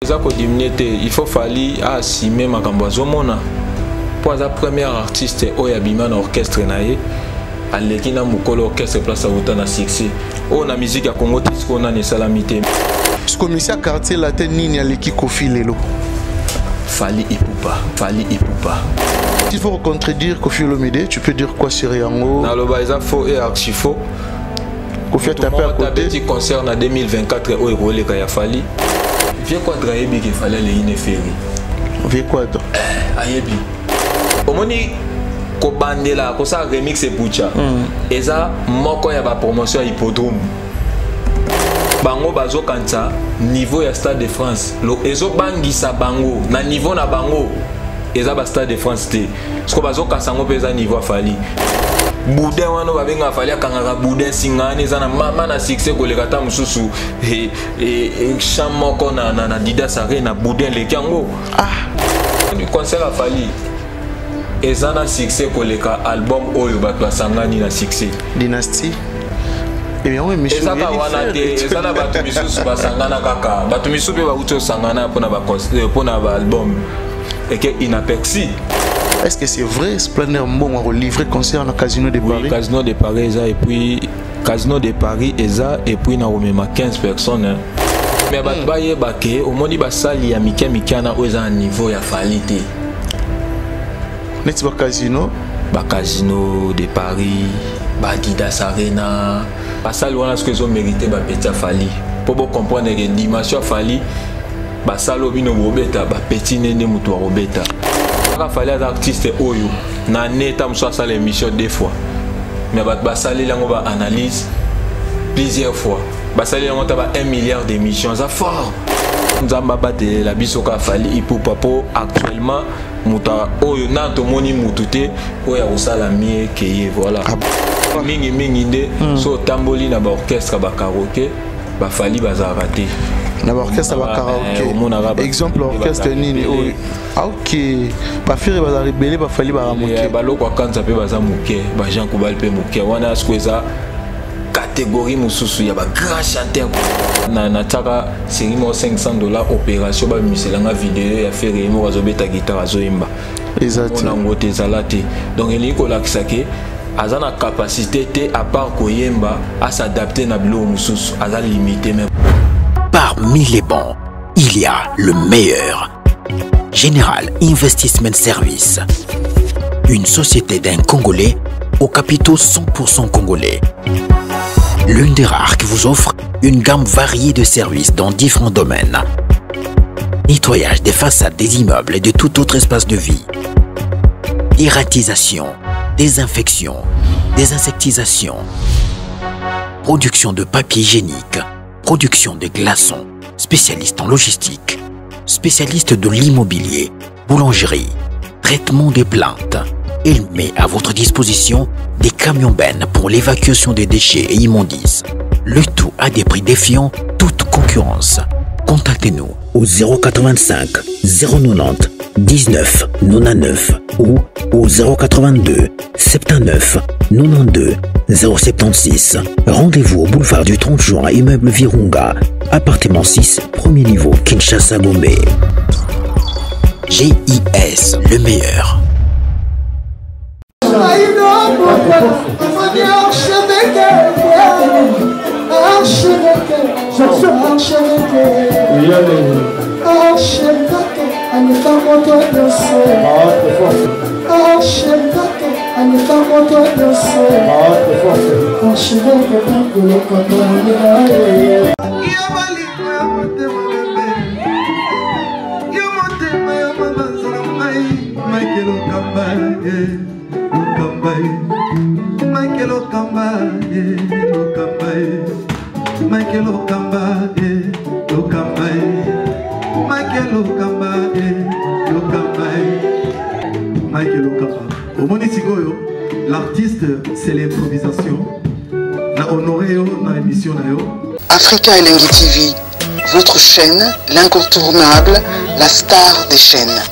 Eza ko diminuer te, il faut Fally a assumer makambo azomona po aza premier artiste oyo abima na orchestre na ye aleki na mokolo orchestre place awuta na succès oyo na musique ya Congo ti sikoyo nani esalami te. Sikoyo monsieur ya quartier latin nini aleki Koffi lelo? Fally Ipupa, Fally Ipupa. Il faut contredire Koffi Olomide, tu peux dire quoi sur yango? Naloba eza faux et archi faux. Koffi a tapé à côté. Petit concert na 2024 oyo ekoleka ya Fally. Vieux Quadra ayebi ke Fally aleki ne Ferre. Vieux Quadra. Eh, ayebi. Omoni kobandela kosala remix epucha eza moko ya ba promotion ya hippodrome. Bango bazokanisa niveau ya Stade de France ezobangisa bango na niveau na bango eza ba Stade de France te. Siko bazokasa yango mpe eza niveau ya Fally. Boudin wana babengaka Fally akangaka boudin singa wana eza na mama na succès koleka ata mosusu chant moko na, na, na Adidas Arena boudin eleki yango. Ah. Concert ya Fally eza na succès koleka album oyo bato basangani na succès. Dynastie. Eza kaka wana te, eza na bato misusu basangana kaka. Bato misusu mpe bauti osangana mpona ba concert, mpona ba album. Eke inaperçu. Est-ce que c'est vrai Splendor Mbongo a livré concert na Casino de Paris? Oui, Casino de Paris eza et puis Casino de Paris eza et puis na komema 15 personnes. Hein. Mais bato bayeba ke omoni basali ya mike mike na oyo eza na niveau ya Fally te. Neti ba casino, ba Casino de Paris, ba Adidas Arena, basali wana soki ezo mériter ba petit ya Fally. Po bo comprendre que dimension ya Fally basali oyo bino bobeta ba petit nde mutu akobeta. Kaka Fally aza artiste oyo na neta mosusu asala émission deux fois. Mais bato basaleli yango ba analyse plusieurs fois. Basaleli yango ta ba 1 milliard d'émissions, aza fort. Nzambe abatelela biso kaka Fally Ipupa po actuellement moto oyo na tomoni mutu te oyo akosala mieux que ye, voilà. Ah. Mingi mingi nde so otamboli na ba orchestre ba karaoké ba Fally bazalaka te. Na ba orchestre ba karaoké. Omonaka ba Exemple orchestre nini oyo? Ah, ok. Ba Ferre bazalaka ebele, ba Fally bazalaka moke. Baloko ya Kanza mpe baza moke, ba Jean Kubal mpe moke. Wana siko eza catégorie mosusu ya ba grand chanteur. Na natiaka série moko 500 $ opération babimiselanga vidéo ya Ferre ye moko azobeta guitare azoyemba. Eza te. Mona yango te, ezala te. Donc elingi kolakisa ke aza na capacité te à part koyemba à s'adapter na biloko mosusu, aza limité même. Parmi les bons, il y a le meilleur. General Investment Service, une société d'un Congolais aux capitaux 100% congolais. L'une des rares qui vous offre une gamme variée de services dans différents domaines. Nettoyage des façades des immeubles et de tout autre espace de vie. Dératisation, désinfection, désinsectisation, production de papier hygiénique, production de glaçons, spécialiste en logistique, spécialiste de l'immobilier, boulangerie, traitement des plantes. Il met à votre disposition des camions bennes pour l'évacuation des déchets et immondices. Le tout à des prix défiant toute concurrence. Contactez-nous au 085 090 19 99 ou au 082 79 92 076. Rendez-vous au boulevard du 30 juin, immeuble Virunga, appartement 6, premier niveau, Kinshasa Gombe. GIS, le meilleur. L'artiste, c'est l'improvisation. Na honoré yo na émission na yo. Africa Elengi TV, votre chaîne, l'incontournable, la star des chaînes.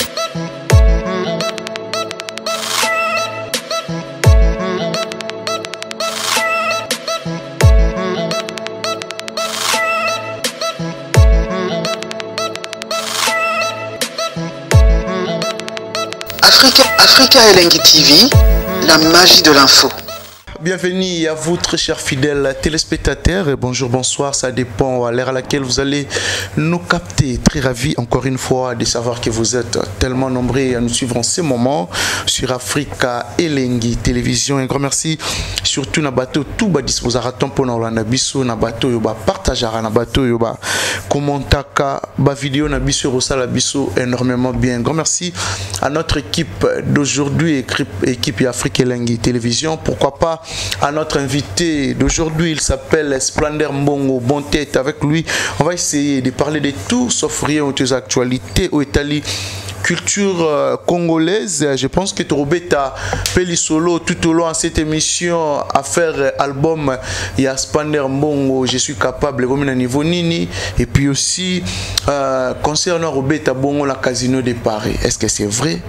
Africa, Africa Elengi TV, la magie de l'info. Bienvenue à vous, très chers fidèles téléspectateurs. Et bonjour, bonsoir, ça dépend à l'heure à laquelle vous allez nous capter. Très ravi encore une fois de savoir que vous êtes tellement nombreux à nous suivre en ce moment sur Africa Elengi Télévision. Un grand merci surtout na bato tout ba disposera temps pour na biso na bato yo ba partagera na bato yo ba commentaka ba vidéo na biso rosala biso énormément bien. Un grand merci à notre équipe d'aujourd'hui, équipe Africa Elengi Télévision. Pourquoi pas à notre invité d'aujourd'hui, il s'appelle Splander Mbongo, bon tête. Avec lui, on va essayer de parler de tout sauf rien aux actualités au Italie. Culture congolaise, je pense que Tobeta Peli Solo tout au long de cette émission à faire album, il y a Splander Mbongo, je suis capable, comme un niveau nini, et puis aussi concernant Robeta Bongo, la Casino de Paris, est-ce que c'est vrai?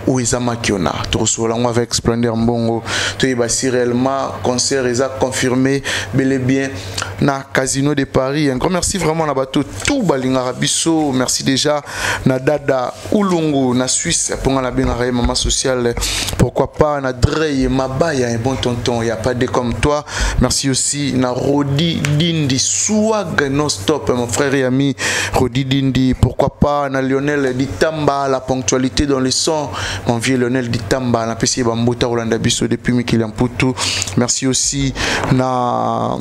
Ou eza makiona tokosola avec Splendeur Mbongo toyeba si réellement concert eza confirmé bel et bien na Casino de Paris. Un grand merci vraiment na bato tout balingaka biso. Merci déjà na Dada Ulungu na Suisse pour na bengaka maman sociale, pourquoi pas na Drey Mabaya, un bon tonton, y a pas de comme toi. Merci aussi na Rodi Dindi Swag non stop, mon frère et ami Rodi Dindi, pourquoi pas na Lionel Ditamba, la ponctualité dans les sons, mon vieux Lionel Ditamba, na PC Bambota Rolanda Biso depuis Mikili Mputu. Merci aussi na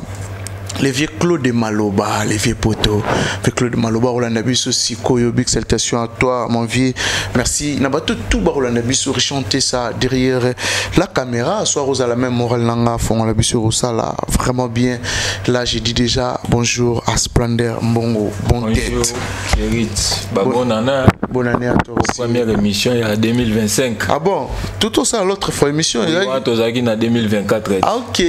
les vieux Claude Maloba, les vieux poteaux, les Claude Maloba, Rolanda Biso, Sikoyo, big salutation à toi, mon vieux. Merci. Na bato tout ba Rolanda Biso, chanter ça derrière la caméra, soit Rosa la même morale nanga, font la Biso Rosa là, vraiment bien. Là, j'ai dit déjà bonjour à Splendeur Mbongo, bon tête. Bonjour, bah, bonne année. Bonne année à toi aussi. Première émission, il y a 2025. Ah bon, tout ça, l'autre fois émission. Oui, il y a 2024. Ah ok.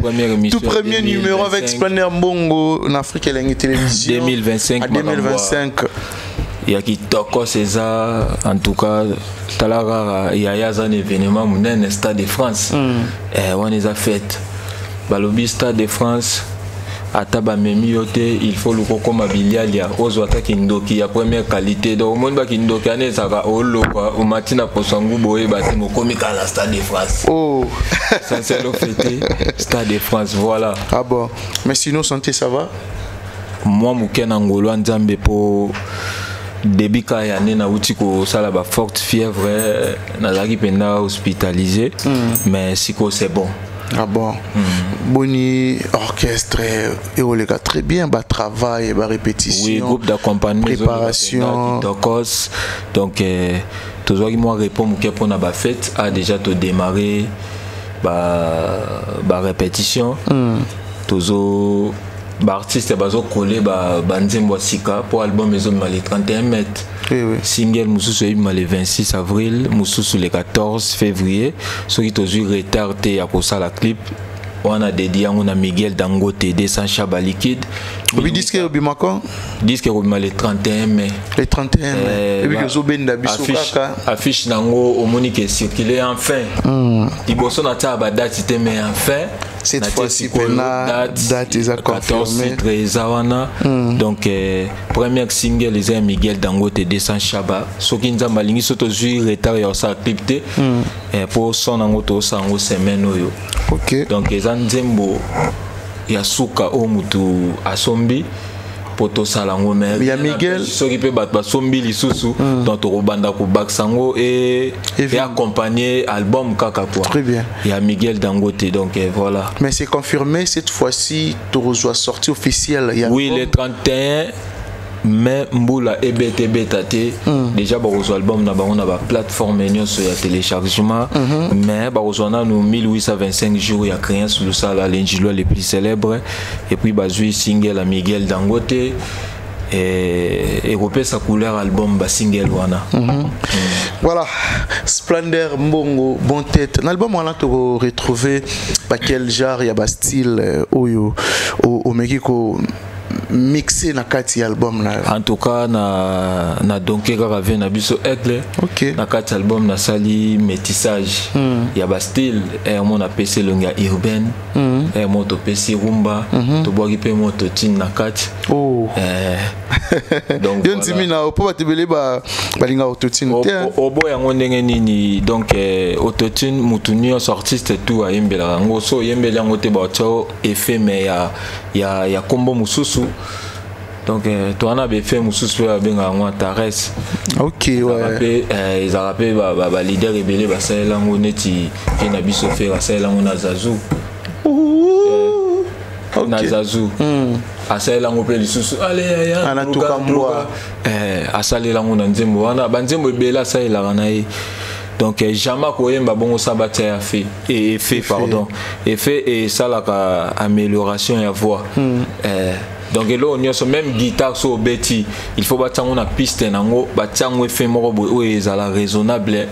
Première émission. Tout premier numéro avec Splendeur Mbongo en Afrique Elengi Télévision. 2025. À 2025. Il y a qui toko César, en tout cas, talara, il y a un événement, un Stade de France. On les a fait. Balobi Stade de France. Ata bamemi yo te, il faut luko koma bilialia ozwa ata kindoki ya première qualité. Donc omoni bakindoki wana ezalaka olokwa omati na poso yango boyeba te mokomi kaka na Stade de France. Oh. Essentiel ofete Stade de France, voilà. Ah bon, mais sinon santé ça va? Moi moke na ngolo ya Nzambe po début ka ya ne nauti kosala ba forte fièvre, nazalaki mpenza hospitalisé, mais sikoyo c'est bon. Ah bon. Boni orchestre et on les gars très bien, bah travail, bah répétition. Oui, groupe d'accompagnement, préparation. Tokos. Donc toujours qui moi répond pour na ba fête a déjà tout démarré bah répétition. Toujours ba artiste bazo coller ba nzembo sika pour album ezo le 31 mai. Oui, oui. Single mususu ebima le 26 avril, mususu le 14 février. Soki tozwi retard te ya kosala clip wana dédié yango na Miguel Dangote 200 chaba liquide. Obi disque obima quand? Disque obima le 31 mai. Le 31 mai. Et puis que zobenda biso kaka. Affiche nango omoni ke circuler enfin. Liboso na tia ba date te mais enfin. Cette fois-ci, la date est confirmée. 14 13 wana. Donc première single les Miguel Dangote 200 chaba. Soki nzamba lingi soto zui retard ya sa clip te. Pour son nango to sango semaine oyo. OK. Donc eza nzembo ya suka o mutu asombi poto salango mais ya Miguel soki pe bato basombi lisusu donc tokobanda kobakisa yango et accompagner album kaka quoi. Très bien. Ya Miguel Dangote donc voilà. Mais c'est confirmé cette fois-ci tozwa sortie officielle ya Oui, le 31 mai mbula ebete beta te déjà bakozwa album na bango na ba plateforme nyonso ya téléchargement mais bakozwa nanu 1825 jours ya créance lusala l'ingilo le plus célèbre et puis bazwi single ya Miguel Dangote et repère sa couleur album ba single wana. Voilà, Splendeur Mbongo, bon tête. Dans l'album on a retrouvé ba quel genre ya ba style oyo o meki ko mixé na kati ya album na yo? En tout cas na donke kaka vie na biso Aigle. Na kati ya album nasali métissage ya bastyle. Mo napesi elongi ya urbaine, mo topesi rumba, tobwaki mpe mo totine na kati. Oh. Donc yo voilà. Ndimi na mpo bato ebele balingaka autotune te, hein. Oboya yango ndenge nini? Donc autotune, mutu nyonso, artiste tout ayembelaka yango. So oyembeli yango te, batia effet mais ya kombo mosusu. Donc towana na baeffet mosusu mpe babengaka yango Antares. Mpe ezalaka mpe baleader ebele basalela yango, neti mpe na biso Ferre asalela yango na Zazu. Na Zazu asalela yango mpe lisusu ale. Anatuka mbwa. Asalela yango na nzembo wana, banzembo ebele asalelaka na ye. Donc jamais koyemba bongo sa batia ya fait et effet, pardon, effet esalaka amélioration ya voix. Donc eloko nyonso, même guitare, so obeti, il faut batia yango na piste nango, batia yango effet moko boye oyo ezala raisonnable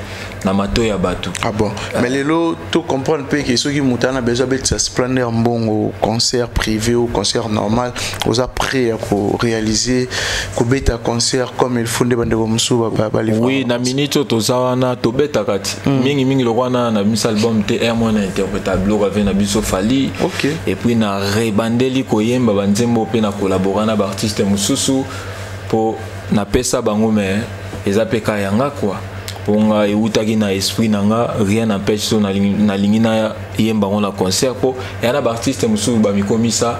na matoi ya bato. Ah bon, mais lelo to comprendre mpe ke soki moto ana besoin abetisa Splendeur Mbongo concert privé ou concert normal, oza prêt ya koréaliser, kobeta concert comme il faut nde bandeko mosusu balivre? Oui, na minute oyo toza wana, tobetaka ti mingimingi lokwa wana na bimisa album te, air mwana interpréta biloko ave na biso Fally. Et puis na rebandeli koyemba banzembo mpe na kolabora na baartiste mosusu mpo napesa bango, mais eza mpe ka yanga kua, mpo nga eutaki na esprit na nga. Rien n'empêche, so nalingi nayemba yango na concert, mpo eya na baartiste mosusu bamikomisa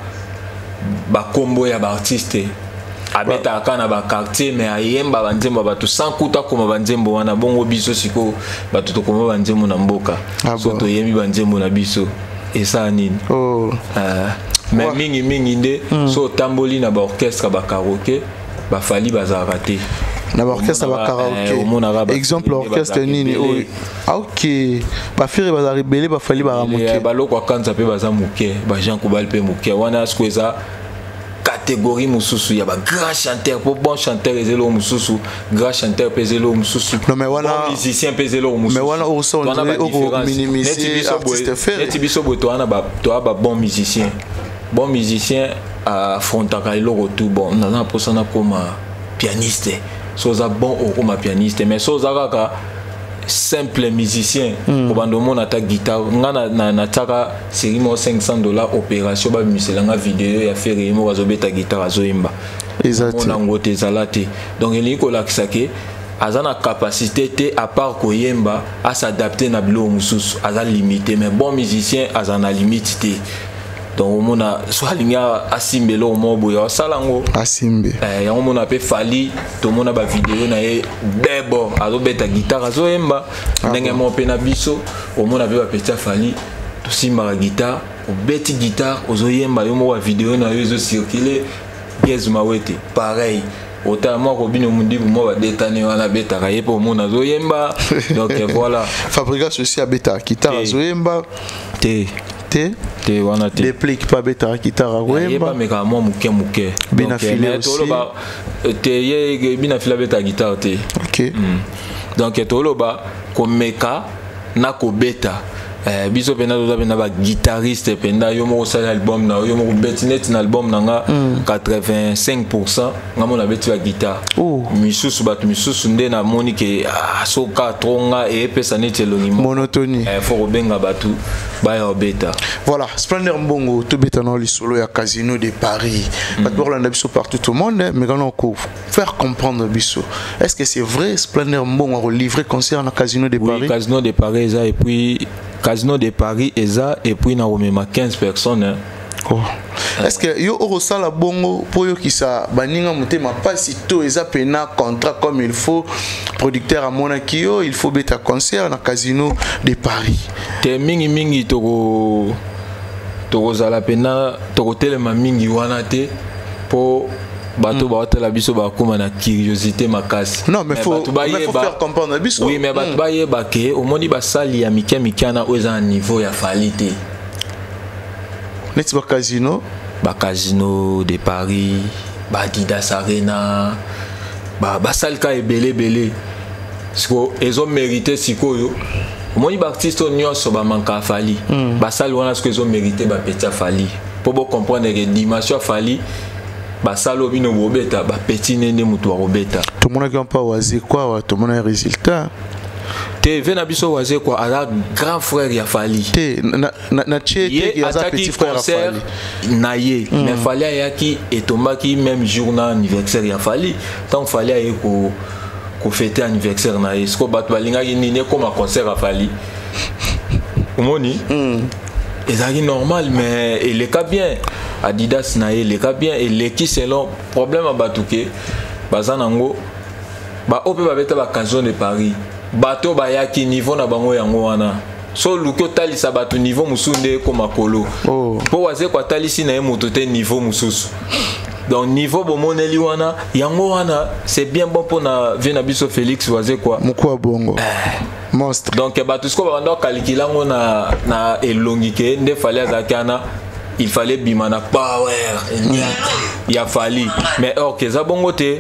bakombo ya baartiste, abetaka kaka na baquartier, mais ayemba banzembo ya bato sans kuta akoma banzembo wana. Bongo biso sikoyo bato tokoma banzembo na mboka, Ah so bon. toyembi banzembo na biso, esala nini? Oh. Mais mingimingi nde so otamboli na baorchestre, bakaraoke, baFally bazalaka te. Na baorchestre, bakaraoke? Omonaka Exemple, orchestre nini oyo? Ah, ok, baFerre bazalaka ebele, baFally baka moke. Baloko akanza mpe baza moke, baJean Kobal mpe moke. Wana siko eza catégorie mosusu ya bagrand chanteur, mpo bon chanteur eza eloko mosusu, grand chanteur mpe eza eloko mosusu, Non, mais wana- bon musicien mpe eza eloko mosusu. Mais wana oso on Towana dirait ba différence. okominimiser Neti biso boye- artiste Ferre. Neti biso boye, towana toa ba bon musicien. Bon musicien afrontaka eloko tu. Bon, naza na mposa nakoma pianiste, so oza bon, okoma pianiste. Mais so oza kaka simple musicien, kobanda omona ata guitare. Nga natiaka série moko 500 $ opération, babimiselanga video ya Ferre ye moko azobeta guitare, azoyemba. Eza te. Mona yango te, ezala te. Donc elingi kolakisa ke aza na capacité te, à part koyemba, as'adapte na biloko mosusu, aza limité. Mais bon musicien aza na limite te. Donc omona so alingi asimba eloko moko boye, asala yango. Asimbe. Yango mona mpe Fally, tomona bavideo na ye bebo azobeta guitare, azoyemba. Ndenge moko mpe na biso, omona mpe bapeti ya Fally tosimbaka guitare, obeti guitare, ozoyemba yo moko, bavideo na yo ezocircule. Gaz Mawete pareil, otala mwa kobino mondibu mwa badetane wana, abetaka ye mpe, omona azoyemba. Donc voilà. Fabregas aussi abetaka guitare. Te. Azoyemba. Te. Te? Te, wana te. Déplique mpe abetaka guitare, ye akoyemba. Bamekaka mwa moke moke. Bina Donc, File mais aussi. toloba te, ye Bina File abetaka guitare te. Donc toloba komeka na kobeta. Biso mpenza toza mpenza baguitariste mpenza. Yo moko osali album na yo, yo moko obeti. Neti na album na nga, 85 % nga mo nabeti baguitare. Oh. Misusu, bato misusu nde namoni ke ah, soka tro nga eyepesa neti elongi moko. Monotonie. Faut kobenga bato baya kobeta. Voilà, Splendeur Mbongo, tobeta na lisolo ya Casino de Paris. Bato bakolanda biso partout au monde, mais quand on faire comprendre biso, est-ce que c'est vrai, Splendeur Mbongo alivrer concert na Casino de Oui, Paris? Casino de Paris eza, et puis Casino de Paris eza, et puis na komema 15 personnes, hein. Oh. Est-ce que yo okosala bongo mpo oyokisa baninga motema mpasi, to eza pena contrat comme il faut, producteur amonaki yo, il faut beta concert na Casino de Paris? Te, mingimingi tokozala mpena, tokotelema mingi wana te, mpo bato baotala biso bakóma na curiosité makasi. Non, mais bato mais faut faire comprendre biso. Oui, mais bato bayeba ke omoni basali ya mike mike wana oyo eza na niveau ya Fally te. Neti bacasino? Bacasino de Paris, baAdidas Arena, basali ka ebele ebele. Siko ezomérite sikoyo, omoni baartiste oyo nyonso bamanka Fally, basali wana sikoyo ezomérite bapeti ya Fally, mpo bocomprendre ke dimension ya Fally. Basala oyo bino bobeta, bapeti ne nde moto akobeta. Tomonaki mpa Wazekwa awa, tomonaki résultat. Te, ve na biso Wazekwa aza grand frère ya Fally. Te, na tie te, aza petit frère ya Fally na ye. Mais Fally ayaki, etombaki même jour na anniversaire ya Fally. Ntango Fally aye kofêter anniversaire na ye, siko bato balingaki nini? Ekóma concert ya Fally. Omoni, ezalaki normal, mais eleka bien. Adidas na ye eleka bien, eleki selon problème ya bato ke baza nango. Baoyo mpe babeta baCasino de Paris, bato bayaki, niveau na bango yango wana. So oluki otalisa bato niveau mosusu nde ekóma kolo. Mpo Wazeko atalisi na ye moto te niveau mosusu. Donc niveau bomoneli wana, yango wana, c'est bien bon mpona vie na biso Félix Wazekwa. Mokwa bongo monstre. Donc bato sikoyo babanda kokalikila yango na elongi ke nde Fally azalaki wana, il fallait bima na power ya Fally, mais or ke eza bongo te.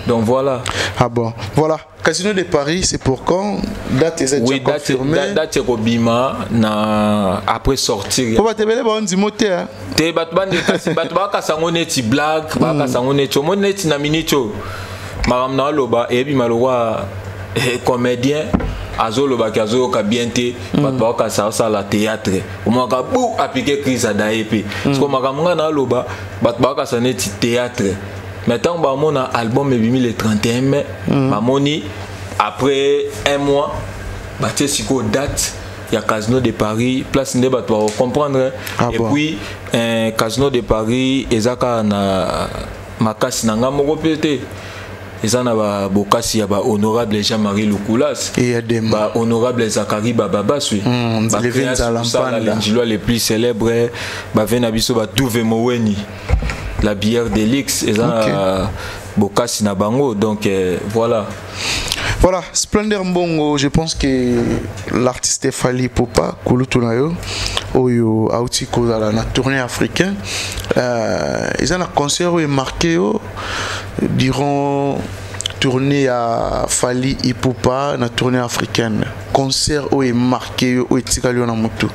Donc voilà. Ah bon, voilà. Casino de Paris, c'est pour quand? Date est oui, déjà confirmée? Date ekobima na après sortir. Po bato ebele baondimo te. Te, bato bandekasi, bato bakasa yango neti blague, bakasa yango neti omoni neti na minute oyo makambo na aloba eyebima lokwa comédien azolobaki, azoyoka bien te. Bato bakokasa asala théâtre, omonaka bu apike crise adaye mpe. Parce que makambo ngai na aloba, bato bakokasa neti théâtre, mais ntango bamona album ebimi le 31 mai, bamoni après un mois batie sikoyo date ya Casino de Paris, place nde bato bakocomprendre. Ah et bon. Puis Casino de Paris eza kaka na makasi na nga moko mpe te, eza na babokasi ya bahonorable Jean-Marie Lukulas, bahonorable Zakari Bababaswi, Lenjilois les plus célèbres, bave na biso batouve moweni, la bière d'Elix, eza na bokasi na bango. Donc voilà. Voilà, Splendor Mbongo, je pense que l'artiste Fally Ipupa, kulutu na yo, oyo auti kozala na tournée africain, ils ont un concert où est marqué durant tournée à Fally Ipupa na tournée africaine. Concert où est marqué où est tikali na mutu?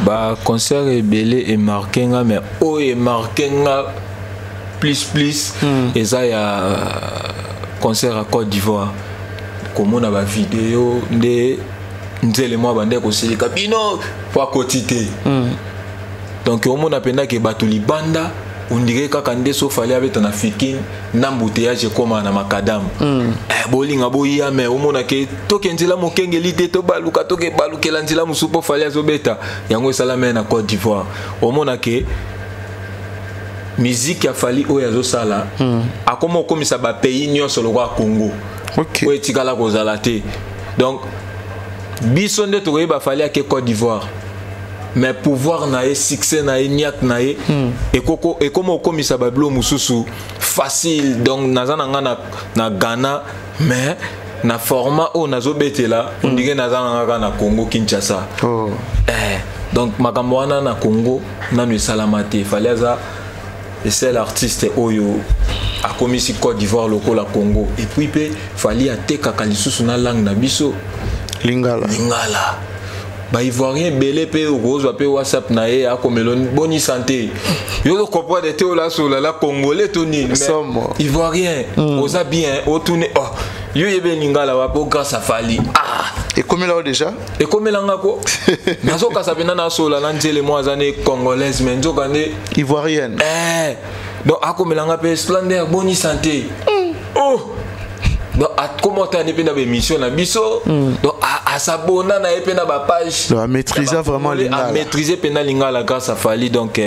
Ba concert ebele est marqué nga, mais où est marqué nga plus plus, eza ya concert à Côte d'Ivoire. Komona bavideo nde nzele mwa bande kosilika bino po akoti te. Donc omona mpenza ke bato libanda ondire kaka nde so Fally abeta na Fikine na embouteillage ekóma na makadamu. Bolinga boya, me omona ke toke nzela mokengeli te, tobaluka, toke balukela nzela mosusu mpo Fally azobeta. Yango esalama na Côte d'Ivoire. Omona ke musique ya Fally oyo azosala, akóma okomisa bapays nyonso lokola Congo. Oyo etikala kozala te. Donc biso nde tokoyeba Fally ake Côte d'Ivoire, mais pouvoir na ye, succès na ye, niak na ye, ekoma okomisa babilo mosusu facile. Donc naza na nga na Ghana, mais na format oyo nazobetela, ondire naza na nga kaka na Congo Kinshasa. Donc makambo wana na Congo nano esalama te. Fally aza seul artiste oyo akomisi Côte d'Ivoire lokola Congo. Et puis mpe Fally atekaka lisusu na langue na biso. Lingala. Lingala. Baivoirien ebele mpe okozwa mpe WhatsApp na ye, akomela: "Boni santé?" Yo ozocomprendre te, olasola la congolais to nini. Ivoirien oza bien, otune: "Oh, yo yebi lingala wapi?" O grâce à Fally. Ah. Ekomela o déjà? Ekomelanga ko nazokasa mpena nasola na nzele mo aza ne congolaise, mais nzoka nde ivoirienne. Donc akomelanga mpe: "Splendor, boni santé?" Oh, donc akoma otala mpe na baémission na biso. Donc asabona na ye mpe na bapage. Amaîtrise vraiment lingala. Amaîtrise mpe lingala grâce à Fally. Donc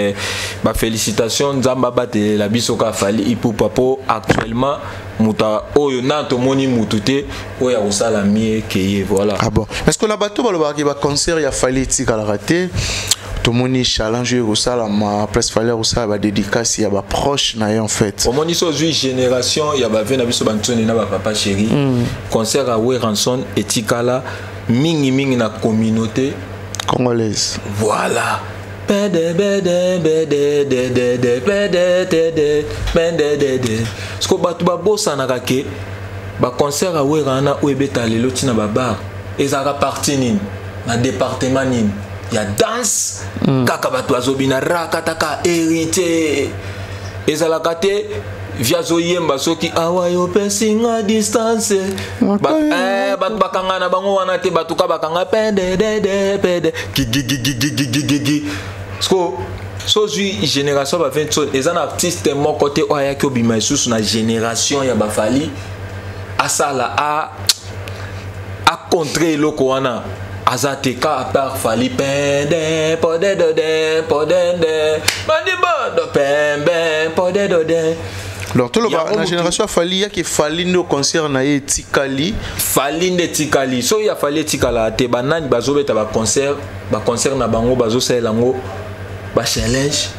bafélicitation, Nzambe abatelela biso ka Fally Ipupa, mpo actuellement moto oyo na tomoni mutu te oyo akosala mie ke ye. Voilà. Ah bon, est ce que na bato balobaka baconcert ya Fally etikalaka te? Tomoni challenge oyo ekosalama, place Fally akosala badédicace ya baproche na ye en fait. Omoni, so ozwi génération ya bave na biso, bantsoni na bapapa chéri, concert ya Werrason etikala mingimingi na communauté congolaise. Voilà. Siko bato babosanaka ke baconcert ya Wera wana oyo ebeta lelo ntina babar ezalaka parti nini na département nini ya danse. Kaka bato bazobina rakataka héritier. Ezalaka te vi azoyemba soki awa yo opesi nga distance. Bato bakanga na bango wana te, bato ka bakanga pededede pede gigigigigigigigi. Siko sozwi génération ba 20, eza na artiste moko te oyo ayaki obima lisusu na génération ya baFally asala a acontre eloko wana, aza te ka à part Fally. Pende podedode podende bandibodo pembe podedode. Donc toloba na génération ya Fally, yaki Fally nde concert na ye etikali. Fally nde etikali. Soki ya Fally etikala te, banani bazobeta baconcert? Baconcert na bango bazosalela yango bachallenge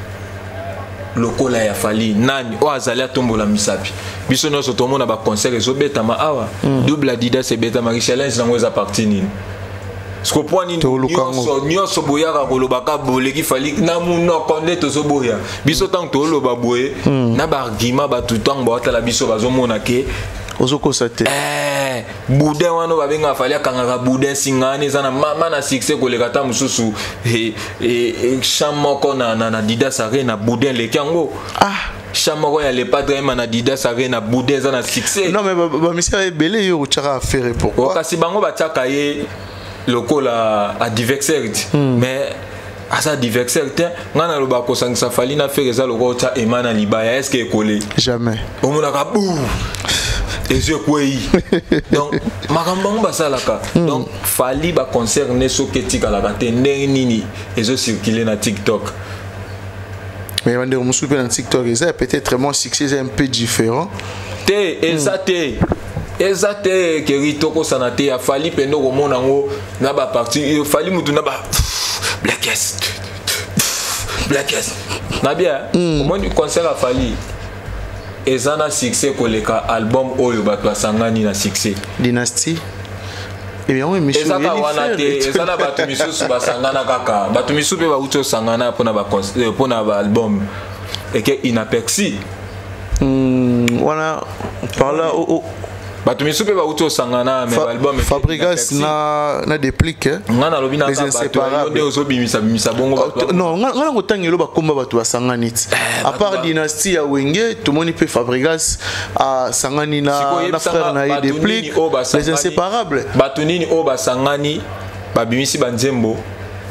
lokola ya Fally. Nani oyo azali atombola misapi? Biso nyonso tomona baconcert ezobetama awa. Double Adidas ebetamaki, challenge nango eza parti nini? Siko po nini nyonso boyaka kolobaka boleki Fally na munoko nde tozoboya biso? Ntango toloba boye na baargument, bato ntango baotala biso bazomona ke ozokosa te. Boudin wana babengaka Fally akangaka boudin, singa wana eza na mama na succès koleka ata mosusu chant moko na Adidas Arena. Boudin eleki yango. Chant moko ya Le Padre yema na Adidas Arena, boudin eza na succès. Non, mais bamisère ebele yo otyaka affaire, pourquoi? Kasi bango batiaka ye lokola adversaire ti, mais aza adversaire te. Ngai naloba kosangisa Fally na Ferre eza lokola otya ema na libaya. Est ce que ekole? Jamais. Omonaka bu ezwi ekwei. Donc makambo yango basalaka. Donc Fally, baconcert ne soki etikalaka te, ndenge nini ezocircule na TikTok? Mais bandeko mosusu mpe na TikTok eza peut-être mwa succès eza un peu différent. Te, eza te, eza te. Keri tokosana te. Ya Fally mpe nde okomona yango na baparti. Fally mutu na ba Blackes Blackes na bien. Omoni concert ya Fally eza na succès koleka album oyo bato basangani na succès. Dynastie. Ezaka wana te, eza na bato misusu basangana kaka. Bato misusu mpe bauti osangana mpona baalbum eke inaperçu. Wana par là, oh, oh. Bato misusu mpe bauti osangana, mais baalbum Fabregas na Déplique. Nga nalobi na bato yo nde ozobimisa bimisa bongo. Non, nga na kotanga elo bakomba bato basangani ti. À part Dynastie ya Wenge, tomoni mpe Fabregas asangani na frère na ye Déplique, les Inséparables. Bato nini oyo basangani babimisi banzembo,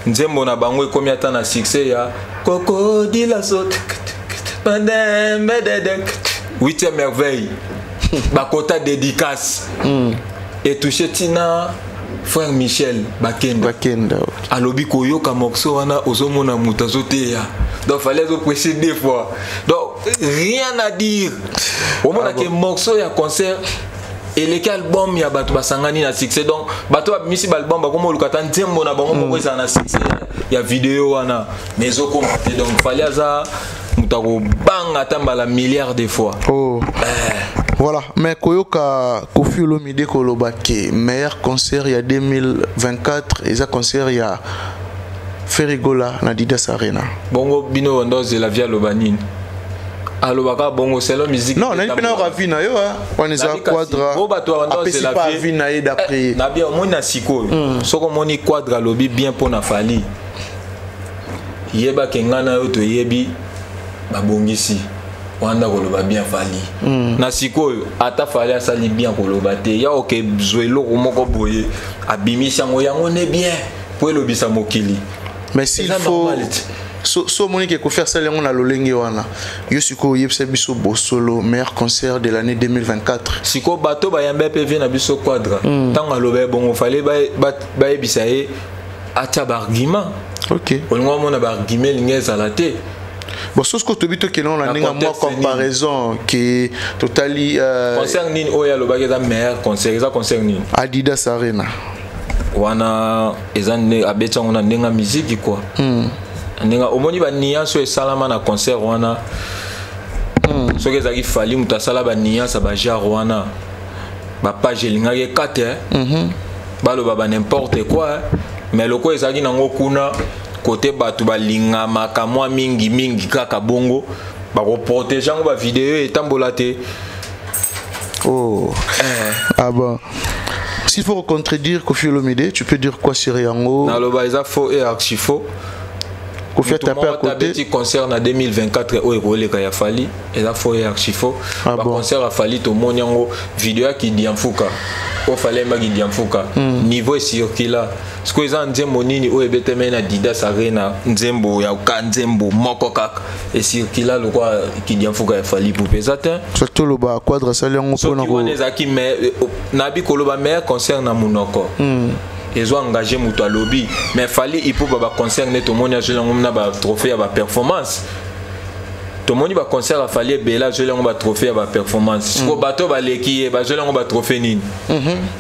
nzembo na bango ekomi ata na succès ya kokodilaso huitième merveille, bakota dédicace etouche ntina frère Michel Bakenda? Bakenda. Alobi koyoka morceau wana, ozomona moto azoteya. Donc fallait azoprêcher deux fois. Donc rien à dire. Omonake morceau ya concert eleki album ya bato basangani na succès. Donc bato babimisi baalbum bakoma oluka ata nzembo na bango moko ezala na succès ya video wana, mais ezokoma te. Donc Fally aza moto akobanga ata mbala milliard de fois. Oh. Voilà, mais koyoka Koffi Olomide koloba ke meilleur concert ya 2024 eza concert ya Ferre Gola na Adidas Arena. Bongo bino wanda ozela vi aloba nini? Alobaka bongo selon musique. Non, nani mpe nayoka vi na yo wana eza Quadra apesi pa avis na ye d'après ye. Na bien omoni na sikoyo, soki omoni Quadra alobi bien mpo na Fally, yebake ngai na yo toyebi babongisi wanda koloba bien Fally. Na sikoyo, ata Fally asali bien, koloba te ya oke zwa eloko moko boye abimisi yango, yango nde bien mpo elobisa mokili. Mais s'il faut so omoni ke Koffi asali yango na lolenge wana, yo sikoyo oyebisa biso bosolo, meilleur concert de l'année 2024? Sikoyo bato bayambi mpe vie na biso Quadra, ntango aloba ye bongo, fale bayebisa ye atia baargument. Olingo omona baargument elingi ezala te. Bon, soki tobi tokende na ndenge mwa comparaison ke totali Concert nini oyo alobaki eza meilleur concert? Eza concert nini? Adidas Arena. Wana eza abeti yango na ndenge ya miziki kua. Ndenge omoni banuance oyo esalama na concert wana, soki ezalaki Fally moto asala banuance ya bagenre wana, bapage elingaki ekate, baloba ba n'importe quoi. Mais lokola ezalaki nango kuna kote bato balingamaka mwa mingi mingi kaka bongo, bakoprotege yango, bavideo etambola te. Oh. Ah bon, s'il faut contredire Koffi Olomide, tu peux dire quoi sur yango? Naloba eza faux et archi faux. Koffi atape à côté. Abeti concert na 2024 oyo ekoleka ya Fally, eza faux et archi faux. Ah ba bon. Concert ya Fally, tomoni yango, video ya Kidiamfuka oyo Fally ayembaki Diamfuka, niveau ecircula. Sikoyo eza nzembo nini oyo ebetemai na Adidas Arena? Nzembo ya ka nzembo moko kaka ecircula lokwa Kidiamfuka ya Fally Ipupa eza te. Soki toloba Quadra asali yango mpona Soki wana ezalaki nabi koloba meilleur concert na monoko, ezo engage moto alobi, mais Fally Ipupa, baconcert nde tomoni azwi yango na batrophée ya baperformance. Tomoni baconcert ya Fally ebele, azweli yango batrophée ya baperformance. Siko bato baleki ye bazweli yango batrophée nini?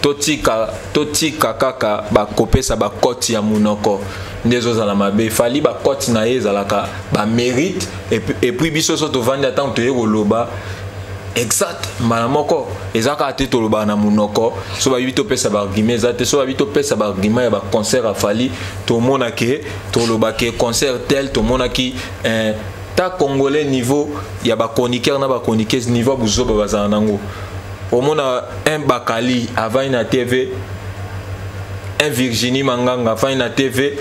Totika, totika kaka bakopesa bakoti ya monoko nde ezozala mabe. Fally, bakoti na ye ezalaka bamérite. Et puis biso so tovandi, atango toye koloba exact mbala moko, eza kaka te tolobaka na monoko. So bayebi topesa baargument, eza te. So bayebi topesa baargument ya baconcert ya Fally, tomona ke toloba ke concert tel tomonaki ta Congolais, niveau ya bachroniqueur na bachroniqueuse, niveau ya buzoba bazala nango. Omona un Bakali avandi na TV, un Virginie Manganga afandi na TV,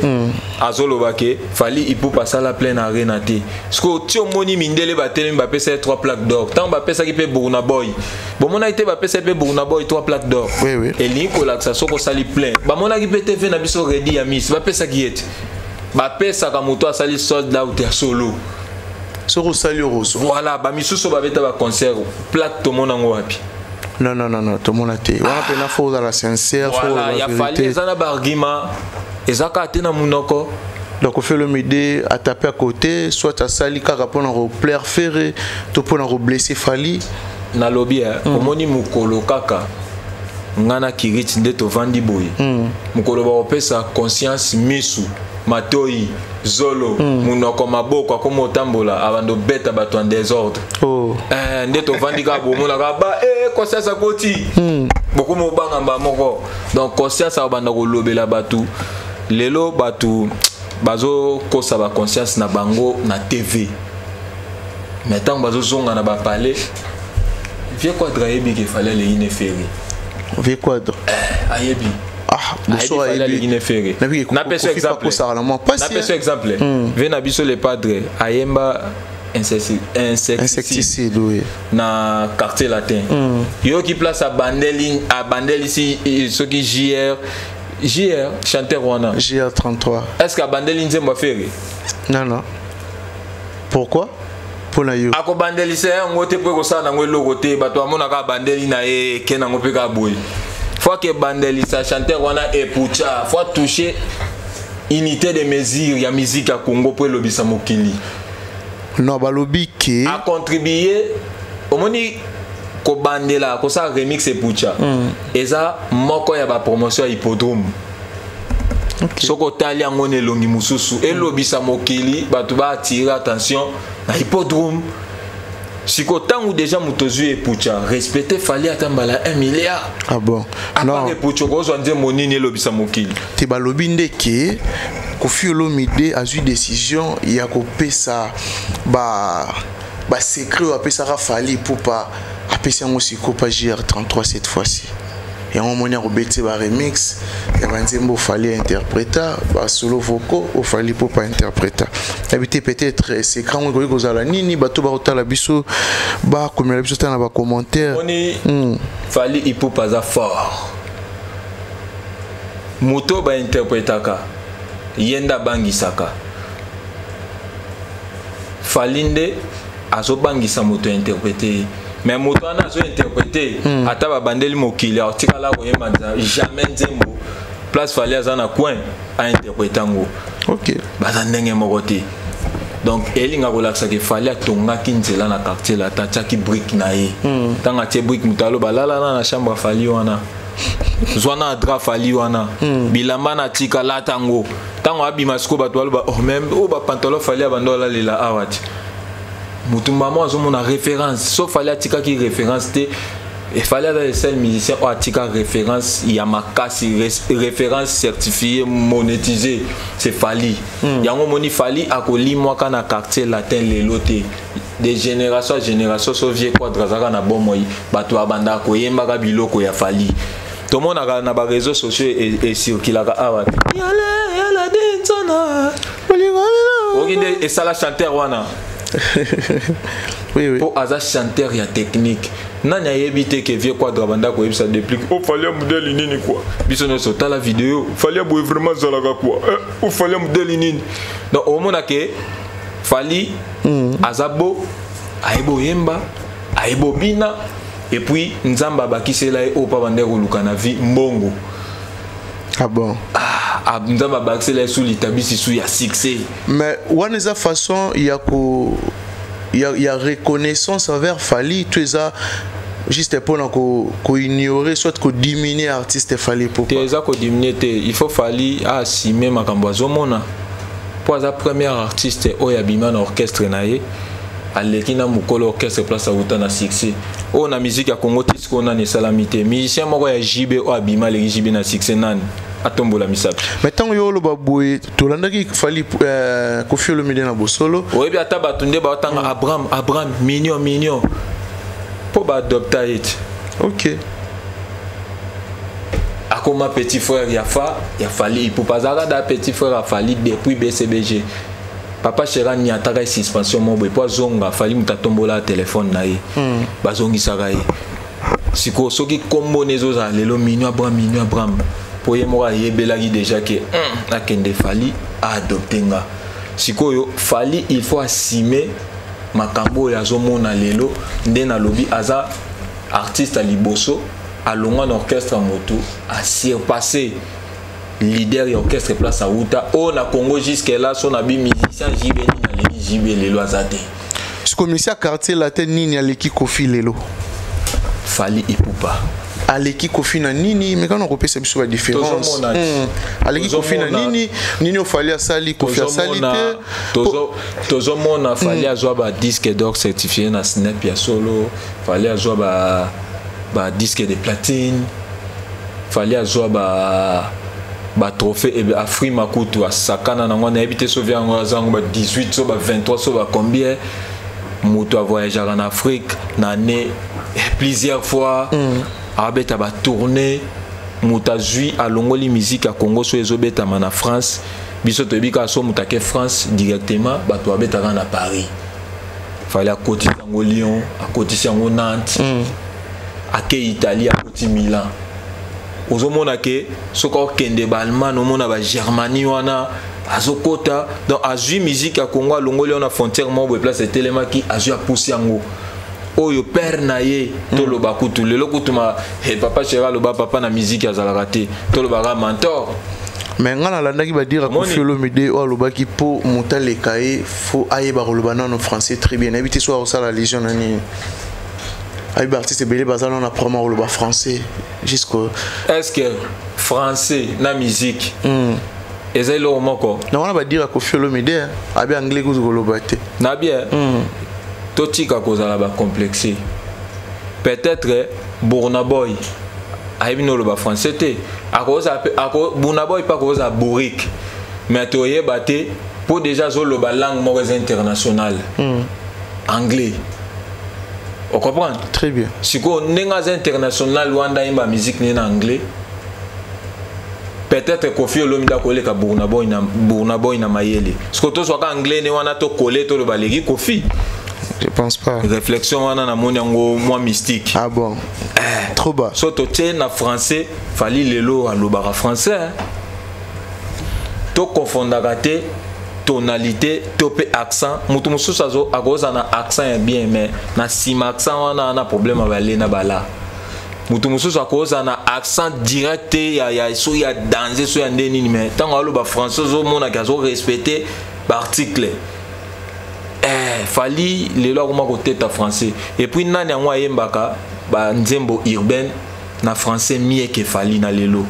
azoloba ke Fally Ipupa asala plein Arena te. Siko ti omoni mindele batelemi, bapesa ye 3 plaques d'or. Ntango bapesaki mpe Burna Boy, bomonaki te bapesa ye mpe Burna Boy 3 plaques d'or? Oui. Elingi kolakisa soki osali plein. Bamonaki mpe TV na biso Redi ya Miss, bapesaki ye te. Bapesaka moto asali sold out ya solo. Soki osali oroso. Voilà, bamisusu babeta baconcert, plaque tomona yango wapi? Non, non, non, non, tomona te. Wana mpena fo ozala sincère, fo Voilà, ya Fally eza na baargument, eza kaka te na monoko. Donc Koffi Olomide atape à côté, soit asali kaka mpona koplaire Ferre to mpona koblesser Fally. Nalobi omoni mokolo kaka nga na Kiriti nde tovandi boye, mokolo bakopesa conscience misu, matoi, zolo, monoko, maboko, akoma otambola, abanda obeta bato en désordre. Oh. Nde tovandi kaka bomonaka ba conscience akoti, bokoma obangamba moko. Donc conscience akobanda kolobela bato. Lelo bato bazokosa baconscience na bango na TV, mais ntango bazozonga na bapalais, vieux Quadra ayebi ke Fally aleki ne Ferre. Vieux Quadra? Ayebi. Ah, boso. Ayebi Fally aleki ne Ferre. Napesa exemple. Kosaka na mwa pasi. Napesa exemple, vieux na biso le Padre ayemba Insecticide. Insecticide, oui. Na Quartier Latin, yoki place abandeli, abandelisi soki JR chanteur wana. JR33. Est ce que abandeli nzembo ya Ferre? Non, non, pourquoi? Mpona yo? Akobandelisa yango te mpo ekosala nango eloko te. Bato bamonaka abandeli na ye, eke nango mpe kaka boye. Faut ake bandelisa chanteur wana epucha, faut toucher unité de mesure ya musique ya Congo mpo elobisa mokili. Non, balobi ke Acontribue. Omoni kobandela, kosala remix epucha, eza moko ya bapromotion ya Hippodrome. Soki otali yango na elongi mosusu, elobisa mokili, bato baatire attention na Hippodrome. Sikoyo ntango deja moto ozwi epucha, respecte Fally ata mbala 1 milliard. Ah bon? À part Non. epucha, okozwa nzembo nini elobisa mokili? Te, balobi nde ke Koffi Olomide azwi décision ya kopesa ba basecret oyo apesaka Fally Ipupa, apesi yango sikoyo pa JR33 cette fois-ci. Yango omoni akobeti baremix ya banzembo Fally interpréta, basolo vocaux oyo Fally Ipupa interpréta. Nayebi te, peut-être secret yango ekoki kozala nini. Bato bakotala biso, bakomela biso ta na bacommentaire. Omoni, Fally Ipupa aza fort. Moto bainterprétaka ye nde abangisaka. Fally nde azobangisa moto interprété ye, mais moto wana azointerprété, ata babandeli mokili, atikala koyemba jamais nzembo place Fally aza na coin ainterprété yango. Baza ndenge moko te. Donc elinga kolakisaka Fally atongaki nzela na Quartier Latin, atiaki brique na ye. Ntango atie brique, moto aloba lalala na chambre ya Fally wana, zwa na drap Fally wana, bilamba na tika, lata yango. Ntango abima sikoyo, bato baloba: "Oh, même oyo bapantalon Fally abanda olalela awa ti." Motu mama azomona référence. So Fally atikaki référence te. Fally aza le seul musicien oyo atika référence ya makasi, référence certifiée, monétisée, c'est Fally. Yango omoni Fally akolimwaka na Quartier Latin lelo te, de génération à génération. So vieux Quadra azalaka na bomoi, bato babandaka koyembaka biloko ya Fally. Tomonaka na baréseau sociaux ecirculaka awa te. Yale, yala, denzana. Oki nde esala chanteur wana. Oui, oui. Po aza chanteur ya technique. Nani ayebi te ke vieux Quadra banda koyebisa Deplick o Fally ya modèle nini quoi. Biso nyonso tala video, Fally ya boye vraiment azalaka quoi. Eh, o Fally ya modèle nini. Donc omona ke Fally aza beau, ayebi oyemba, ayebi obina, et puis Nzambe abakisela ye oyo pa banda koluka na vie mbongo. Ah bon? Ah, Nzambe abakisela ye sous litabisi sous ya succès. Mais wana eza façon ya ko ya reconnaissance envers Fally, tout ça juste pour ko ko ignorer soit ko diminuer artiste Fally pourquoi? Te eza ko diminuer te, il faut Fally assumer makambo azomona. Po aza premier artiste oyo abima na orchestre na ye, aleki na mokolo orchestre place auta na succès. Oyo na musique ya Congo ti sikoyo nani esalami te. Musicien moko ya JB oyo abima aleki JB na succès nani? Atombola misapi. Mais tango yo oloba boye, tolandaki Fally Koffi Olomide na Bosolo. Oyebi ata bato nde baotanga Abraham, Abraham, mignon, mignon. Po ba adopta ye ti. Ok. Akoma petit frère ya fa, ya Fally Ipupa. Azalaka da petit frère ya Fally depuis BCBG. Papa Chéra niataka ye suspension moko boye po azonga, Fally moto atombola téléphone na ye. Bazongisaka ye. Sikoyo soki kombo ne ezozala lelo mignon Abraham, mignon Abraham. Po ye moko ayebelaki déjà ke, akende Fally a adopté nga. Sikoyo Fally il faut assumer makambo oyo azomona lelo nde nalobi aza artiste ya liboso alongwa na orchestre motu a surpassé leader ya orchestre place auta oyo na Congo jusque là so na bi musicien JB nini aleki JB lelo aza te. Sikoyo musicien quartier latin nini aleki Koffi lelo? Fally Ipupa. Aleki Koffi na nini? Mais quand on repère biso ba différence. Tozomona ti. Aleki Koffi na Tozomona. nini? Nini o Fally asali, Koffi asali te? Tozomona Fally azwa ba disque d'or certifié na Snap ya solo, Fally azwa ba disque de platine, Fally azwa ba trophée et Afri Makutu asakana nango na yebi te so via ngo azango ba 18 so ba 23 so ba combien moto a voyager en Afrique na année plusieurs fois. Abeta ba tournée moto azwi alongoli musique ya Congo so ezobetama na France biso toyebi kaka so moto ake France directement bato babetaka na Paris. Fallait akotisi yango Lyon, akotisi yango Nantes, ake Italie, akoti Milan. Ozomona ke soki okende ba Allemagne, omona ba Germanie wana azokota. Donc azwi musique ya Congo alongoli wana frontière moko boye place etelemaki, azwi apusi yango. Oyo père na ye toloba kutu lelo kutu ma, hey, papa Chéra aloba papa na musique azalaka te, tolobaka mentor. Mais nga nalandaki ba dire Moni. Koffi Olomide oyo alobaki po moto aleka ye faut ayeba koloba nano français très bien. Nayebi te so akosala allusion na nini. Ayebi ba artiste ebele baza nano na problème ya koloba français jusqu'au Est-ce que français na musique eza eloko moko? Na wana ba dire Koffi Olomide, hein, abi anglais kutu koloba te. Na bien. Totika kozala ba complexé. Peut-être Burna Boy ayebi no loba français te. Akoza pe, ako, Burna Boy pa koza bourrique. Mais toyeba te po déjà zo loba langue moko eza internationale. Anglais. On comprend? Très bien. Siko ndenge aza international wanda yemba musique ne na anglais. Peut-être Koffi Olomide akoleka Burna Boy na Burna Boy na mayele. Siko tozwaka anglais ne wana to coller to loba leki Koffi. Je pense pas. Réflexion wana na moni yango moi mystique. Ah bon. Trop bas. So to tie na français, Fally lelo alobaka français, hein. To confondaka te tonalité to pe accent. Mutu mosusu azo akoza na accent ya bien mais na sima accent wana na problème ba le na bala. Mutu mosusu akoza na accent direct ya ya so ya danger so ya nde nini mais tango aloba français zo mona ka zo respecter ba article. Fally lelo akoma koteta français. Et puis nani yango ayembaka ba nzembo urbaine na français mieux que Fally na lelo.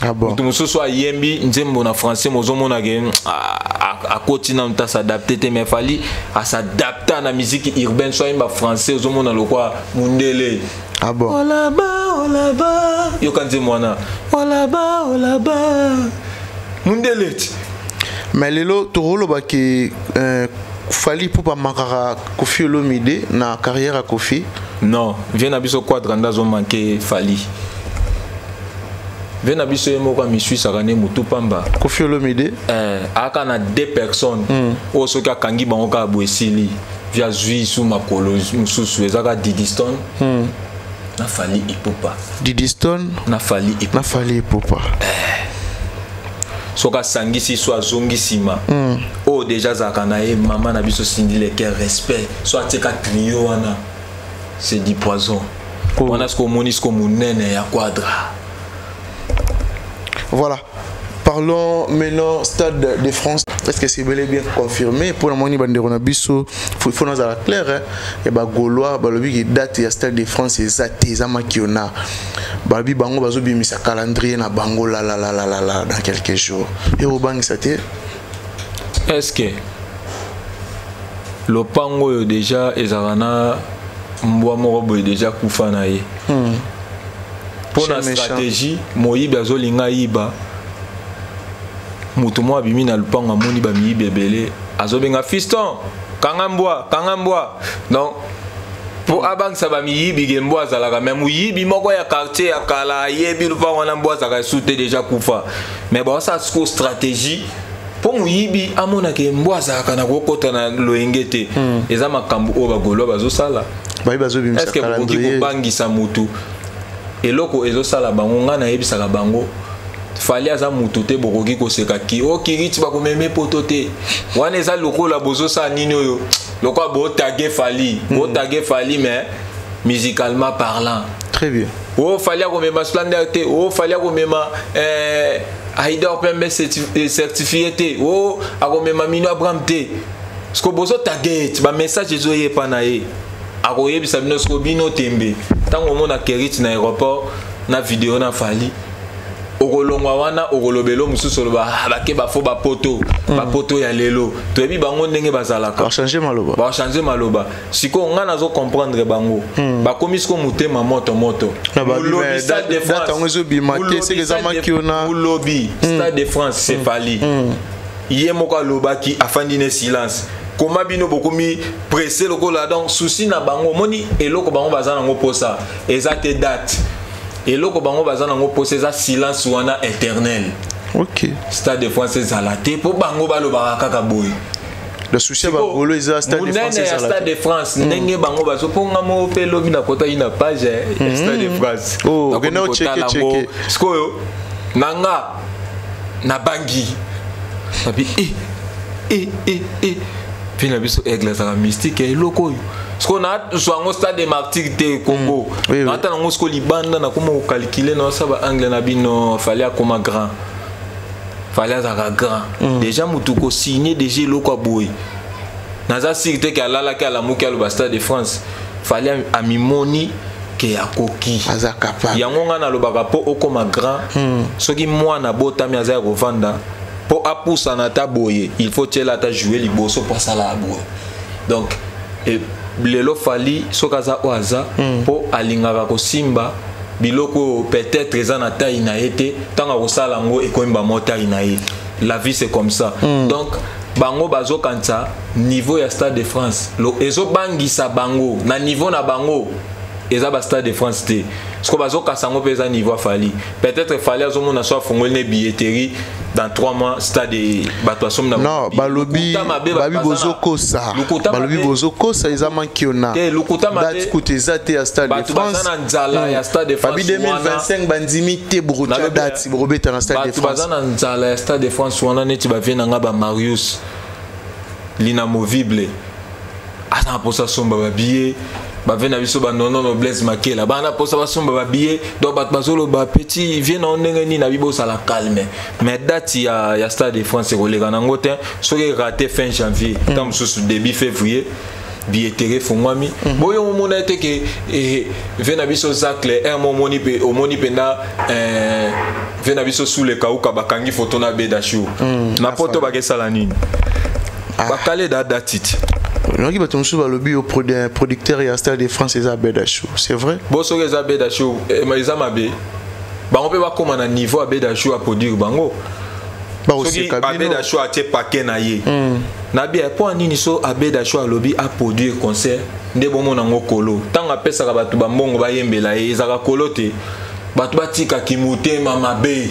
Ah bon. Mutu mosusu ayembi nzembo na français mozomona ke, akoti na mutu as'adapte te, mais Fally as'adapta na musique urbaine so ayemba français ozomona lokwa mundele. Ah bon. Olaba, olaba. Yoka nzembo wana. Olaba, olaba. Mundele ti. Mais lelo tokoloba ke Fally Ipupa makaka Koffi Olomide na carrière ya Koffi. Non, viens na biso Quadra nda zo manquer Fally. Ve na biso ye moko amiswisaka nde motu pamba. Koffi Olomide. Aka na deux personnes oyo soki akangi bango kaka boye esili. Vi azwi su makolo mosusu eza kaka Didi Stone na Fally Ipupa. Didi Stone na Fally Ipupa. Na Fally Ipupa. Soki asangisi so azongi nsima, oyo déjà azalaka na ye, mama na biso Cindy Le Cœur, respect, so atieka trio wana, c'est du poison. Wana siko omoni siko monene ya quadra. Voilà. Parlons maintenant Stade de France. Est-ce que c'est bel et bien confirmé? Pour le moment, bandeko na biso, faut nous la clair, hein. Et ba Gaulois, balobi ki date ya Stade de France eza te, eza makiona. Babi bango bazo bimisa calendrier na bango la la la la la la dans quelques jours. Et au bang ça te. Est-ce que lopango oyo déjà ezalaka na mbwa moko boye déjà kufa na ye mpo na Chien méchant. Stratégie moyibi azolinga yiba moto moko abimi na lupango, amoni bamiyibi ebele, azobenga: "Fiston, kanga mbwa, kanga mbwa." Donc mpo abangisa bamiyibi ke mbwa azalaka, mais moyibi moko ya quartier ya kala ayebi lupango wana, mbwa azalaka esu te, déjà kufa. Mais baosala sikoyo stratégie mpo moyibi amonaka mbwa azalaka na kokota na loyenge te. Eza makambo oyo bagaulois bazosala. Babi bazobimisa Est ce que bokoki calendrier. kobangisa motu eloko ezosala bango? Ngai nayebisaka bango, Fally aza motu te bokoki koseka ki o kiriti bakomeme poto te. Wana eza lokola bozosala nini oyo, lokola botage Fally, botage Fally, mais musicalement parlant, Très bien. O Fally akomema Splander te, o Fally akomema Aidor Pembe certifié te, o akomema Mino Abraham te. Siko bozotage ete bamessage ezoyepa na ye, akoyebisa bino. Siko bino tembe, ntango omona Kerit na aéroport na video na Fally, okolongwa wana, okolobela mosusu, oloba: "Ah, bake bafo bapoto, bapoto ya lelo, toyebi bango ndenge bazalaka." Bachange maloba. Bachange maloba. Sikoyo ngai nazo comprendre bango, bakomi sikoyo motema moto moto. Na babi, Molobi mais Stade de date yango ezobima te, seke eza Molobi Stade maki ona. Molobi Stade de France, c'est Fally ye moko alobaki, afandi ne silence. Koma bino bokomi pressé lokola. Donc souci na bango, omoni eloko bango baza nango mposa eza te date. Eloko bango baza nango mposa eza silence wana éternel. Stade de France ezala te mpo bango balobaka kaka boye. Le souci ya bagaulois eza Stade de France Monene ya ezala Stade te. de France, ndenge bango bazo, mpo nga moko mpe elobi nakotaki na page ya Stade de France. Oh, Nakomi okende kotala ocheke, yango. cheke. Sikoyo na nga nabangi, nabi e e e e mpe na biso aigle azalaka mystique ya eloko oyo. Sikoyo nazwa yango Stade de Martyr te, Congo. Naata nango sikoyo libanda, nakoma kocalculer, naosala baangle na bino. Fally akoma grand, Fally azalaka grand déjà. Motu kosigne déjà eloko ya boye, naza sûr te ke alalaki, alamuki, aloba Stade de France. Fally amimoni ke akoki. Aza capable. Yango ngai nalobaka, mpo okóma grand, soki mwana abotami aza ya kovanda, mpo apusana ata boye, il faut tiela ata joue liboso mpo asala ya boye. Donc lelo Fally soki aza oyo aza, mpo alingaka kosimba biloko oyo peut-être eza na taille na ye te, ntango akosala yango ekoyemba mo taille na ye. La vie, c'est comme ça. Donc bango bazokanisa niveau ya Stade de France, ezobangisa bango na niveau na bango eza ba Stade de France te. Siko bazokasa yango mpe eza niveau ya Fally. Peut-être Fally azomona so afongoli ne billetterie dans 3 mois, stade bato asombi na Non, balobi Lokuta mabe, bato babi baza na- bozokosa. Lokuta Balobi mabe. bozokosa, eza mankiona. Te, lokuta mabe. Date kutu eza te ya Stade de Bato baza France. na nzala ya Stade de France Babi 2025 bandimi te, bokotia Nalobi, date, bokobeta na Stade de bato France. baza na nzala ya Stade de France wana, neti bavie na nga bamarius l'inamovible aza na mposa asomba babillet, bavie na biso banonono Blaise Makela bana na mposa basomba babillet. Donc bato bazoloba: "Petit vie na yo ndenge nini?" Nabi bosala calme, mais date ya Stade de France ekoleka nango te. Soki raté fin janvier, ntango mosusu début février billetterie efungwami. Boyo omona ete ke vie na biso Zacle r mo omoni mpe, omoni mpenza vie na biso Sule Kauka, bakangi foto na Bedashu na poto, bakesala nini? Bakale da date ti. Noki bato mosusu balobi yo producteur ya Stade de France eza Bedashu, c'est vrai? Bo soki eza Bedashu, eza mabe. Bango mpe bakóma na niveau ya Bedashu aproduire bango. Soki Bakoseka bino. Abedashu atie paquet na ye na bia mpo ya nini? So Abedashu alobi aproduire concert nde bomona yango kolo. Ntango apesaka bato bambongo bayembela ye, ezalaka kolo te. Bato batika kimotema mabe.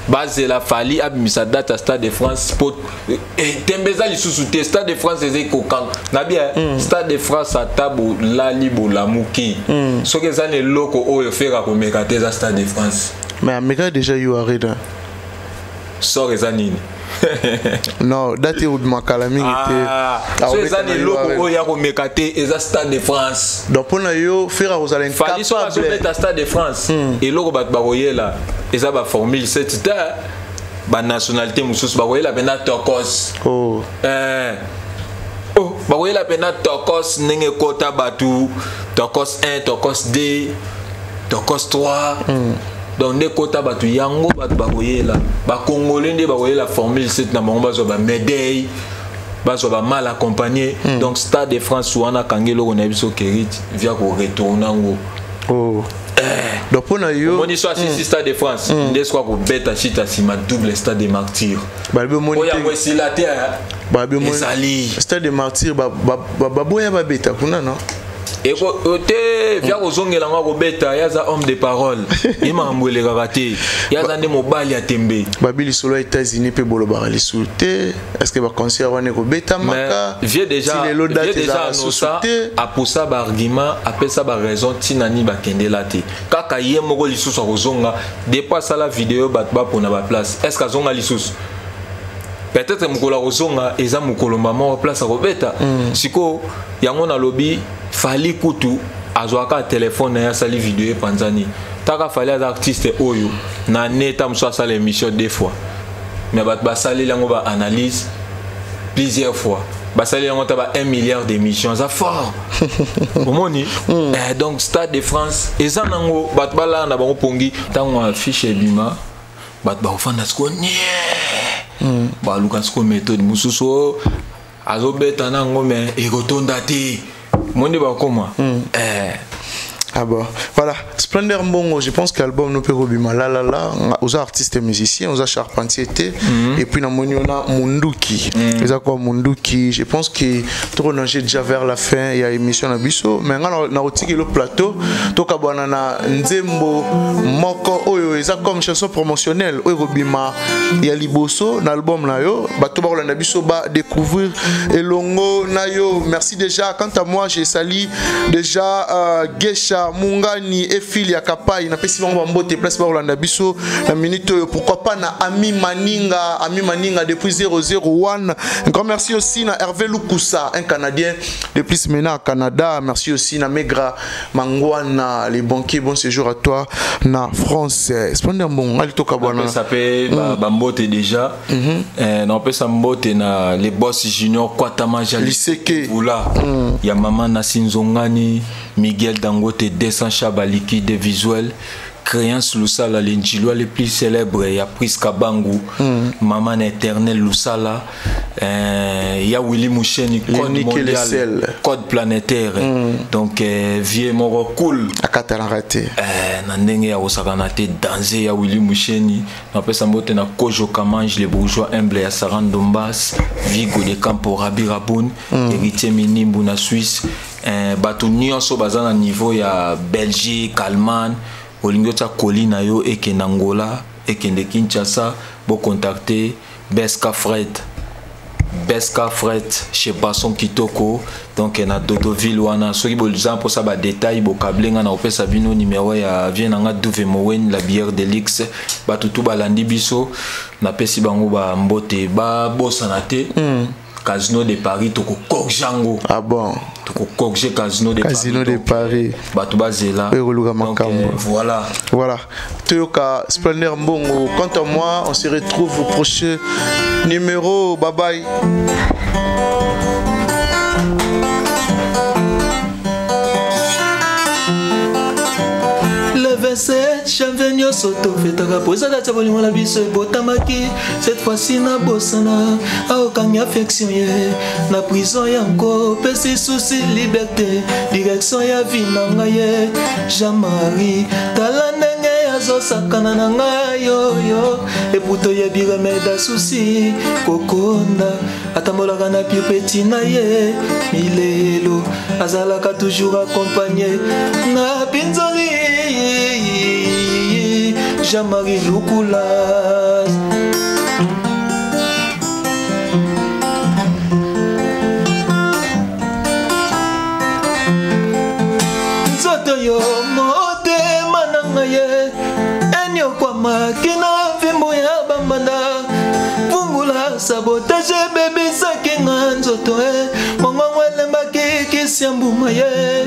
Bazela Fally abimisa date ya Stade de France po tembe eza lisusu te. Stade de France eza ekokanga na bien. Stade de France ata bolali bolamuki, soki eza na eloko oyo Ferre akomeka te, eza Stade de France. Mais ameka déjà U Arena. Sort eza nini? Non, date ekobima kala mingi te. Ah, so eza na eloko oyo ya komeka te, eza Stade de France. Donc mpona yo, Ferre akozala Fally soki incapable. Azobeta Stade de France, eloko bato bakoyela eza baformule 7 te, banationalité mosusu bakoyela mpena tokos. Oh. Oh, bakoyela mpena tokos ndenge ekota bato tokos 1, tokos 2, tokos 3. Donc nde ekota bato yango, bato bakoyela bakongole nde bakoyela formule 7 na bango, bazwa bamédaille, bazwa bamal accompagné. Donc Stade de France wana, akangi eloko na ye biso kerit via koretourne yango. Oh. Donc mpona yo, omoni so asisi Stade de France, nde soki akobeta shita nsima double Stade de Martyr. Balobi omoni oyo yango te esila te. Balobi omoni Ezali Stade de Martyr, baboya babeta kuna, non? Te, via kozongela yango, akobeta. Ye aza homme de parole, ye makambo elekaka te, ye aza nde mobali ya tembe. Babi lisolo ya États-Unis mpe bolobaka lisusu te. Est ce que baconcert wana ekobetamaka? Vieux déjà, Ti lelo vieux date déjà ezalaka susu anosa te. Apusa baargument, apesa baraison ntina nini bakendela te. Kaka ye moko lisusu akozonga. Depuis asala video, bato bapona baplace. Est ce que azonga lisusu? Peut-être mokolo akozonga eza mokolo mama wa place akobeta. Sikoyo yango nalobi, Fally kutu azwaka telefone na ye, asali video, epanzani. Taka Fally aza artiste oyo na neta mosusu asala émission deux fois, mais bato basaleli yango baanalyse plusieurs fois, basaleli yango ta ba 1 milliard d'émissions. Aza fort, omoni. Donc Stade de France eza nango, bato balala na bango pongi. Ntango affiche ebima, bato bakofanda sikoyo nie, baluka sikoyo méthode mosusu oyo azobeta nango, mais ekotonda te, mo nde bakoma. Ah bon, voilà. Splendeur Mbongo, je pense que l'album nous peut robima là là là. Aux artistes et musiciens, aux charpentiers et puis dans on a Munduki. Les quoi Munduki, je pense que trop nager déjà vers la fin, il y a émission na biso, mais on a otiki le plateau, toka bwana na nzembo moko oyo eza comme chanson promotionnelle oyo robima ya liboso na album na yo, bato ba kolanda biso ba découvrir elongo na yo. Merci déjà. Quant à moi, j'ai sali déjà Gesha Mungani et Phil Kapai na pesi bango mbote place ba kolanda biso na minute oyo. Pourquoi pas na Ami Maninga, Ami Maninga depuis 001. Un grand merci aussi na Hervé Lukusa, un Canadien depuis maintenant à Canada. Merci aussi na Megra Mangwana, les banquiers, bon séjour à toi na France. Splendeur bon ali toka bwana. Napesa mpe bambote déjà. Napesa mbote na les boss junior Kwatama. Liseke. Vula ya mama Nasi Nzongani, Miguel Dangote 200 chaba liquide visuel, Créance Lusala, lenjilwa le plus célèbre ya Priska Bangu, mama na éternel Lusala, ya Willy Musheni, code Nickel mondial, Sel. Code planétaire. Donc vieux moko cool. Akatalaka te. Na ndenge ya kosakana te, danger ya Willy Musheni. Napesa mbote na Kojo Kamange, le bourgeois humble ya Saran Dombas, Vigo de Campo, Rabi Raboun, Héritier Minimbu na Suisse. Bato nyonso baza na niveau ya Belgique, Allemagne, olingi otia koli na yo ekende Angola, ekende Kinshasa, bocontacte Beska Fred, Beska Fred chez Basson Kitoko, donc na Dodoville wana. Soki boza mposa badetail, bokable nga na kopesa bino numero ya vie na nga Duve Mowen, la bière de luxe. Bato tu balandi biso, napesi bango bambote, babosana te Casino de Paris, tokokorge yango. Ah bon. Tokokorge Casino de Casino Paris. de Donc, Paris. Bato bazela. Oyo koluka Donc, makambo. Voilà. Voilà. Toyoka Splendeur Mbongo. Quant à moi, on se retrouve au prochain numéro. Bye bye. Le 27 janvier nyonso tofetaka po eza date ya bolingo na biso ebotamaki. Cette fois-ci nabosana, aokangi affection ye na prison yango, pesi susi liberté, direction ya vie na ngai ye Jean-Marie. Tala ndenge azosakana na ngai oyo eputo yebi remède asusi kokonda, atambolaka na pipeti na ye milelo, azalaka toujours accompagné na pinzoli. Jean-Marie Lukulas. Nzoto yo motema na ngai ye enyokwamaki na fimbo ya bambanda vungula sabotage ebebisaki nga nzoto e mongongo elembaki kisi ya mbuma ye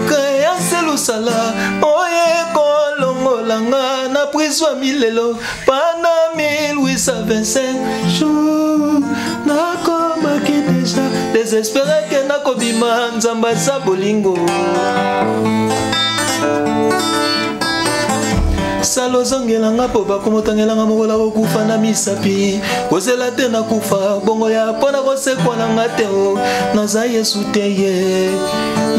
kreyanse lusala oye kolongola nga na prison ya milelo pana 1825 jour nakomaki deja desespere ke nakobima nzambe aza bolingo sala ozongela nga mpo bakomotangelanga mokola kokufa na misapi kozela te nakufa bongo ya mpo na kosekwa na nga te o naza yesu te ye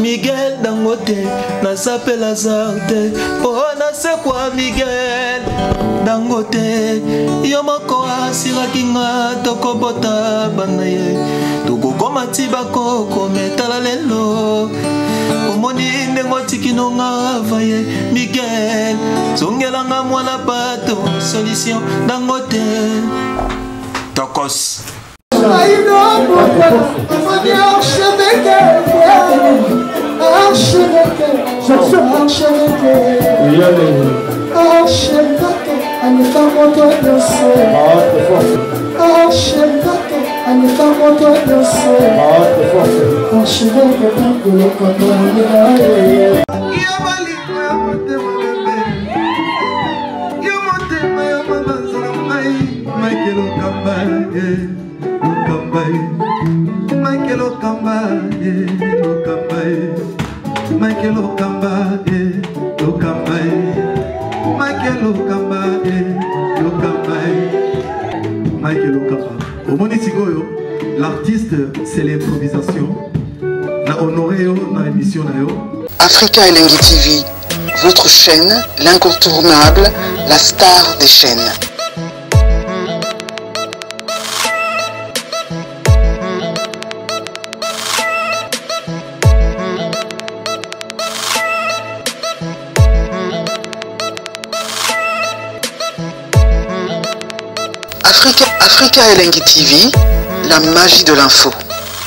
miguel dangote naza mpe lazare te mpo nasekwa miguel dangote yo moko asiraki nga tokobota bana ye tokokoma ti bakoko metala lelo omoni ndenge otiki nonga vaye miguel zongelanga mwana bato solution dangote tokos Michael Okamba, yeah, Okamba, yeah. Michael Okamba, yeah, Okamba, yeah. Michael Okamba, yeah, Okamba, yeah. Michael Okamba, yeah, Okamba, yeah. Michael Okamba. Omoni sikoyo, l'artiste, c'est l'improvisation. Na honoré yo na émission na yo. Africa Elengi TV, votre chaîne, l'incontournable, la star des chaînes. Africa, Africa Elengi TV, la magie de l'info.